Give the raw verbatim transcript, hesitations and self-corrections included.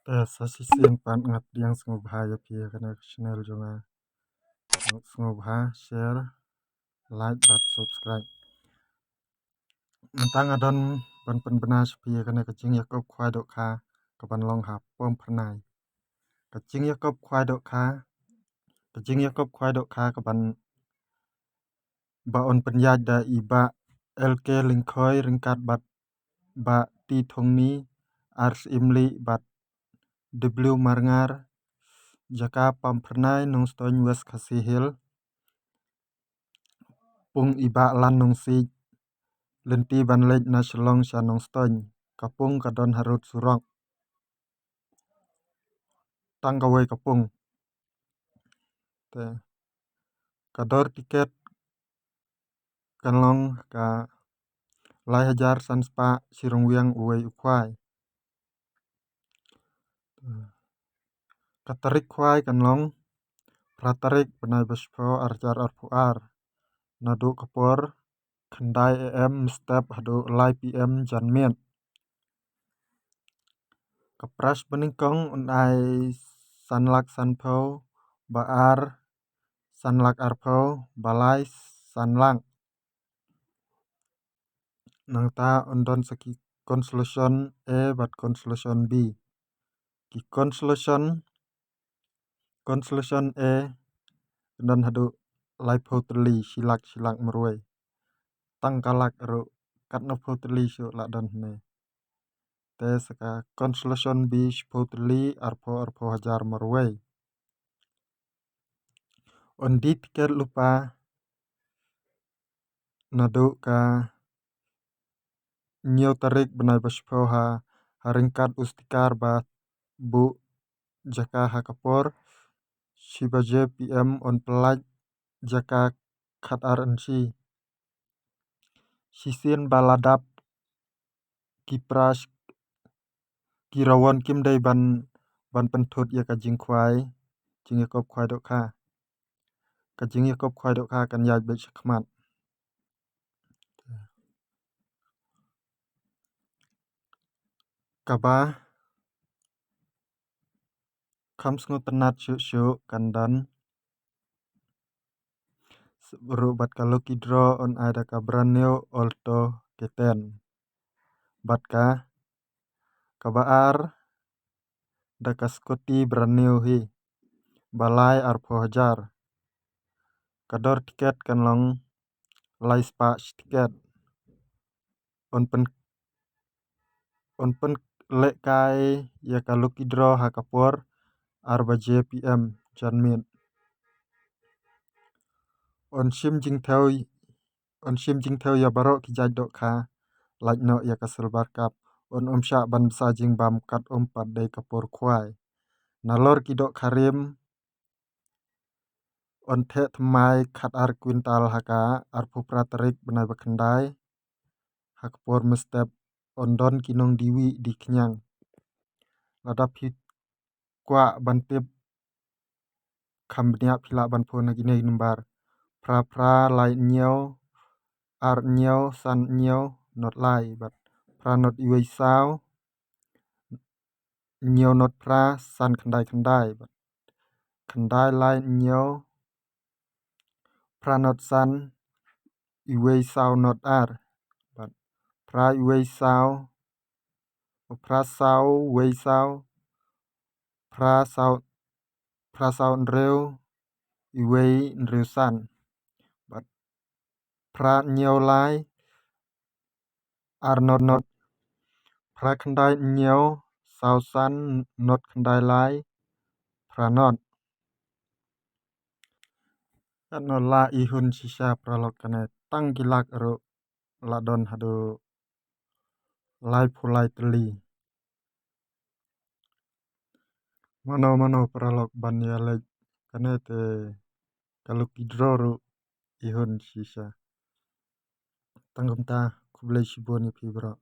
Te sa shisien pat nga pdiang sngewbha ïa phi ha kane ka channel jong nga. Sngewbha share, like bad subscribe. Mynta nga don ban pynbna sha phi ha kane ka jingïakop khwai dohkha kaban long ha Pamphyrnai. Ka jingïakop khwai dohkha, ka jingïakop khwai dohkha kaban ba yn pynïaid da i Bah L K Lyngkhoi ryngkat bad Bah T Thongni, Ar Syiemlieh bad W Marngar, jaka Pamphyrnai, Nongstoiñ, West Khasi Hills. Pung i Bah Lan Nongsiej, lynti ban leit na Shillong sha Nongstoiñ. Ka pung ka don harud surok. Tang kawei ka pung. Te ka dor tiket kan long ka lai hajar san spah shi ryngwiang uwei u khwai. Ka tarik khwai kan long phra tarik bnai ba shiphew ar hajar arphew ar, naduh ka por khyndai A M mynstep haduh lai P M janmiet. Ka prize banyngkong yn ai san lak sanphew, ba ar san lak arphew, ba lai san lak. Nangta yn don sa ki consolation A bad consolation B. Ki consolation, consolation A yn don haduh laiphew tylli, shi lak shi lak marwei. Tang ka lak ruh katno phew tylli shuh la don hangne. Te sa ka consolation B shiphew tylli, arphew arphew hajar marwei. Yn die tiket lypa naduh ka hynñiew tarik bnai ba shiphew ha, ha ryngkat u sticker ba buh jaka ha ka por shi baje P M yn pyllait jaka khatar inshi. Shisien ba la dap ki prize, ki rawon kim dei ban, ban pynthut ïa ka jingkhwai, jingïakop khwai dohkha. Ka jingïakop khwai dohkha kan ïaid beit shakhmat. Kaba kham sngewtynnat shuh shuh kan don ruh bad ka lucky draw yn ai da ka brand new Alto K ten. Bad ka, kaba ar da ka scooty brand new hi, ba lai arphew hajar. Ka dor tiket kan long lai spah shi tiket. Yn pyn, yn pynlehkai ïa ka lucky draw ha ka por ar baje P M janmiet. Yn shim jingthew, yn shim jingthew ïa baroh ki jait dohkha, lait noh ïa ka silver cup. Yn ym shah ban bsa jingbam kat ym pat dei ka por khwai. Nalor ki dohkha rim yn theh thymmai khatar quintal ha ka arphew phra tarik bnai ba khyndai, ha ka por mynstep yn don ki nongdie wih die khñiang. Lada phi kwah ban tip kham bniah phi lah ban phone ha kine ki number: phra phra lai hynñiew, ar hynñiew, san hynñiew, not lai, bad phra not uwei saw, hynñiew not phra, san khyndai khyndai, bad khyndai lai hynñiew, phra not san, uwei saw not ar, bad phra uwei saw, phra saw uwei saw, phra saw, phra saw hynriew, uwei hynriew san, bad phra hynñiew lai, ar not not, phra khyndai hynñiew, saw san, not khyndai lai, phra not. Katno la i hun shisha paralok, kane tang ki lak ruh la don haduh laiphew lai tylli. Mano mano paralok ban ïaleit, kane te ka lucky draw ruh i hun shisha. Tang kumta, khublei shibun ïa phi baroh.